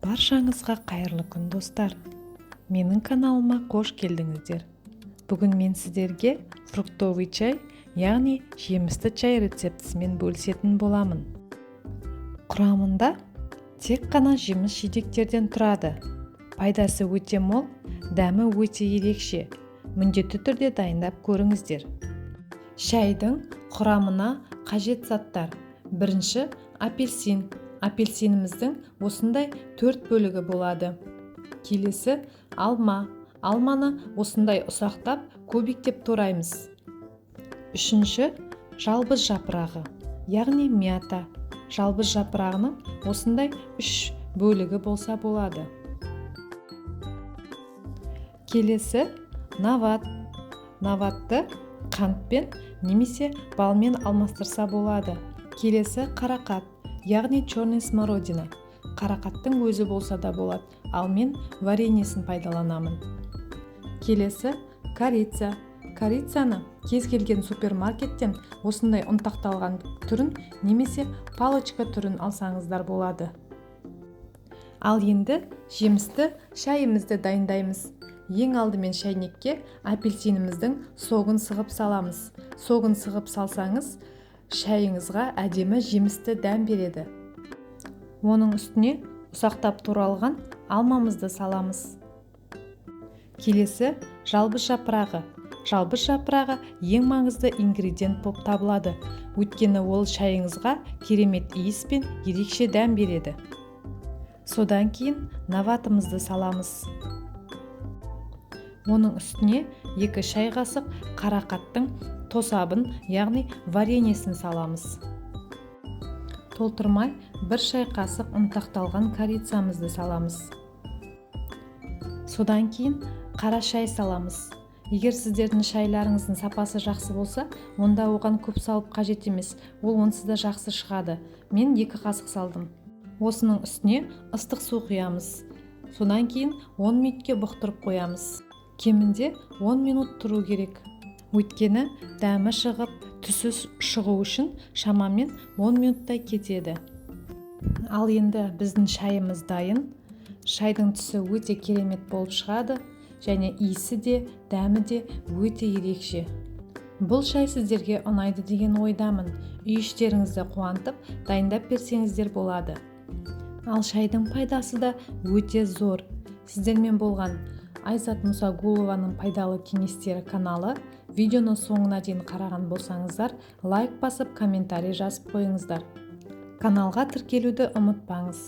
Баршаңызға қайырлы күн, достар! Менің каналыма қош келдіңіздер! Бүгін мен сіздерге фруктовый чай, яғни жемісті чай рецептісімен бөлісетін боламын. Құрамында тек қана жеміс жидектерден тұрады. Пайдасы өте мол, дәмі өте ерекше. Міндетті түрде дайындап көріңіздер. Шайдың құрамына қажет заттар: бірінші – апельсин. Апельсиніміздің осындай төрт бөлігі болады. Келесі – алма. Алманы осындай ұсақтап, кубиктеп тураймыз. Үшінші – жалбыз жапырағы, яғни мята. Жалбыз жапырағының осындай үш бөлігі болса болады. Келесі – нават. Наватты қантпен немесе балмен алмастырса болады. Келесі – қарақат, яғни черный смородина. Қарақаттың өзі болса да болады, ал мен вареньесін пайдаланамын. Келесі – корица. Корицаны кез келген супермаркеттен осындай ұнтақталған түрін немесе палочка түрін алсаңыздар болады. Ал енді жемісті шайымызды дайындаймыз. Ең алдымен шәйнекке апельсиніміздің согын сығып саламыз. Согын сығып салсаңыз, шайыңызға әдемі жемісті дәм береді. Оның үстіне ұсақтап туралған алмамызды саламыз. Келесі – жалбыз жапырағы. Жалбыз жапырағы ең маңызды ингредиент болып табылады, өйткені ол шайыңызға керемет иіс пен ерекше дәм береді. Содан кейін наватымызды саламыз. Оның үстіне 2 шай қасық қарақаттың тосабын, яғни вареньесін саламыз. Толтырмай 1 шай қасық ұнтақталған корицамызды саламыз. Содан кейін қара шай саламыз. Егер сіздердің шайларыңыздың сапасы жақсы болса, онда оған көп салып қажет емес, ол онсыз да жақсы шығады. Мен 2 қасық салдым. Осының үстіне ыстық су құямыз. Содан кейін 10 минутке бұқтырып қоямыз. Кемінде 10 минут тұру керек, өйткені дәмі шығып, түсі шығу үшін шамамен 10 минуттай кетеді. Ал енді біздің шайымыз дайын. Шайдың түсі өте керемет болып шығады және иісі де, дәмі де өте ерекше. Бұл шай сіздерге ұнайды деген ойдамын. Үй іштеріңізді қуантып, дайындап берсеңіздер болады. Ал шайдың пайдасы да өте зор. Сіздермен болған Айзат Мұсагулованың «Пайдалы кеңестері» каналы. Видеоны соңына дейін қараған болсаңыздар, лайк басып, комментарий жазып қойыңыздар. Каналға тіркелуді ұмытпаңыз.